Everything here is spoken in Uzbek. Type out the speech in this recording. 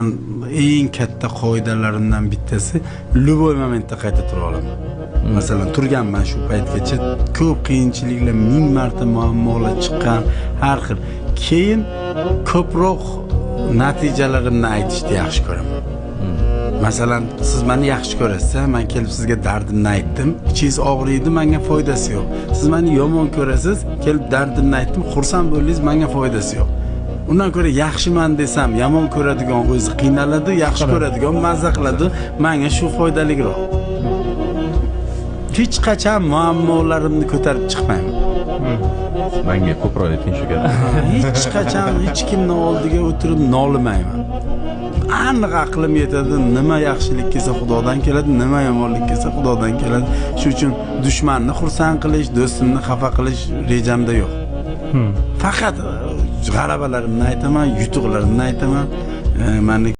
Eng katta qoidalarimdan bittasi: любой momentda qayta tura olaman. Masalan, turganman shu paytgacha, ko'p qiyinchiliklar, ming marta muammolar chiqqan har xil. Keyin ko'proq natijalarimni aytishni yaxshi ko'raman. Masalan, siz meni yaxshi ko'rasiz, man kelib sizga dardimni aytdim, ichingiz og'riydi, menga foydasi yo'q. Siz meni yomon ko'rasiz, kelib dardimni aytdim, xursand bo'ldingiz, menga foydasi yo'q. Undan ko'ra yaxshiman desam, yomon ko'radigan o'zi qiynaladi, yaxshi ko'radigan mazza qiladi, menga shu foydaliroq. Hech qachon muammolarimni ko'tarib chiqmayman. Manga ko'proq ayting shu gapni. Hech qachon hech kimni oldiga o'tirib nolimayman. Aniq aqlim yetadi, nima yaxshilik kelsa, Xudodan keladi, nima yomonlik kelsa, Xudodan keladi. Shuning uchun dushmanni xursand qilish, do'stimni xafa qilish rejamda yo'q. Faqat g'alabalarimni aytaman, yutuqlarimni aytaman. Mani